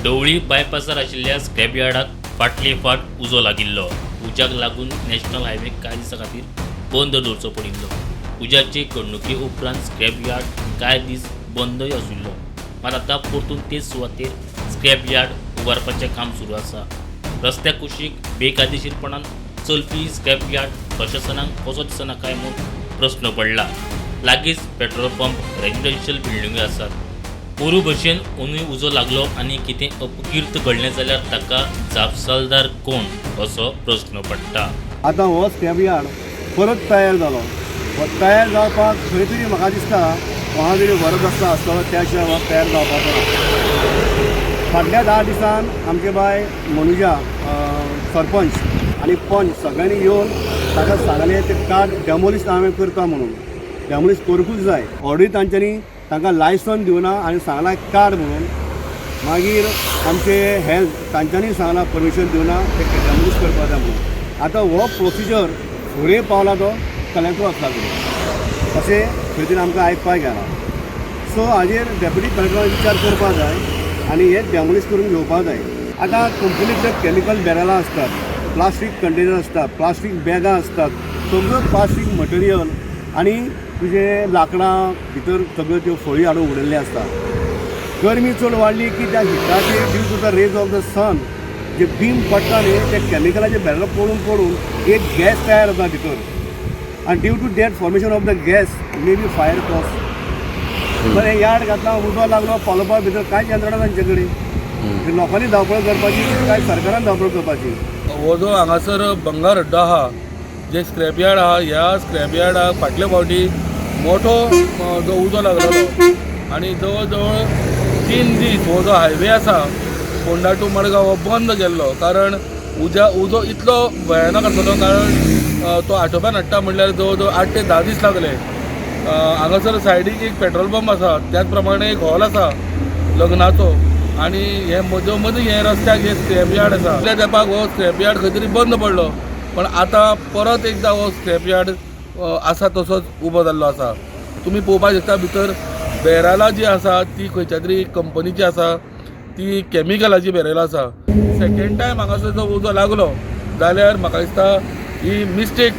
ढवळी बायपासार आशिल्ल्या स्क्रॅप यार्डाक फाटले फाट उजो लागिल्लो. उज्याक लागून नॅशनल हायवे कांय दिसां खातीर बंद दवरचो पडिल्लो. उज्याचे घडणुके उपरांत स्क्रॅप यार्ड कांय दीस बंदय आशिल्लो. मात आतां परतून तेच सुवातेर स्क्रॅप यार्ड उबारपाचें काम सुरू आसा. रस्त्या कुशीक बेकायदेशीरपणान चलपी स्क्रॅप यार्ड प्रशासनाक कसो दिसना काय म्हूण प्रस्न पडला. लागींच पेट्रोल पंप, रेजिडेन्शियल बिल्डिंग्यो आसात. पोरूं भशेन अंदूय उजो लागलो आनी कितें अपकीर्त घडलें जाल्यार ताका जापसालदार कोण असो प्रस्न पडटा. आतां हो स्क्रॅप यार्ड परत तयार जालो. हो तयार जावपाक खंय तरी म्हाका दिसता कोणा तरी वरद आसता आसतलो, त्या शिवाय हो तयार जावपाचो ना. फाटल्या 10 दिसान आमचे बाय मनुजा, सरपंच आनी पंच सगळ्यांनी येवन ताका सांगलें, ते कार्ड डेमोलिश हांवें करता म्हणून. डेमोलिश करूंकूच जाय. ऑलरेडी तांच्यांनी तांकां लायसन दिवना आनी सांगलां कार्ड म्हणून. मागीर आमचे हेल्थ तांच्यांनी सांगलां परमिशन दिवना, ते डेमोलिश करपाक जाय म्हणून. आतां हो प्रोसिजर फुडें पावला तो कलेक्टर ऑफिसा कडेन, अशें खंय तरी आमकां आयकपाक गेलां. सो हाजेर डेप्युटी कलेक्टरान विचार करपाक जाय आनी हे डेमोलिश करून घेवपाक जाय. आतां कंपनीतले केमिकल बॅरलां आसतात, प्लास्टीक कंटेनर आसतात, प्लास्टीक बॅगां आसतात, सगळ्यो प्लास्टीक मटेरियल आनी तुजे लांकडां भितर सगळ्यो त्यो फळी हाडून उडयल्ले आसता. गरमी चड वाडली की त्या हिटाचेर, due to the rays of the sun, J beam पडटा न्ही, ते केमिकलाचे बॅरल पडून पडून एक गॅस तयार जाता भितर आनी due to that formation of the gas may be fire cause. बरें, यार्ड घातला, उजो लागलो, पालोवपा भितर कांयच यंत्रणा तांचे कडेन. लोकांनी धांवपळ करपाची काय सरकारान धांवपळ करपाची? हो जो हांगासर भंगार अड्डो आहा, जे स्क्रॅप यार्ड आहा, ह्या स्क्रॅप यार्डाक फाटले फावटी मोठो जो उजो लागलेलो आनी जवळ जवळ 3 दीस हो जो हायवे आसा फोंडा टू मडगांव हो बंद केल्लो, कारण उजो इतलो भयानक आसलो, कारण तो आटोप्यान हाडटा म्हणल्यार जवळ जवळ 8 ते 10 दीस लागले. हांगासर सायडीक एक पेट्रोल पंप आसा, त्याच प्रमाणे एक हॉल आसा लग्नाचो आनी हे मदीं मदीं हे रस्त्याक हे स्क्रॅप यार्ड आसा. त्या तेंपाक हो स्क्रॅप यार्ड खंय तरी बंद पडलो, पण आतां परत एकदां हो स्क्रॅप यार्ड आसा तसोच उबो जाल्लो आसा. तुमी पळोवपाक शकता, भितर बॅरलां जी आसा ती खंयच्या तरी कंपनीची आसा, ती केमिकलाची बॅरलां आसा. सेकेंड टायम हांगासर जो उजो लागलो जाल्यार म्हाका दिसता ही मिस्टेक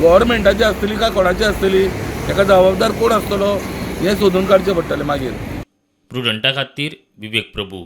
गव्हर्मेंटाची आसतली काय कोणाची आसतली, हेका जबाबदार कोण आसतलो हें सोदून काडचें पडटलें मागीर. प्रुडंटा खातीर विवेक प्रभू.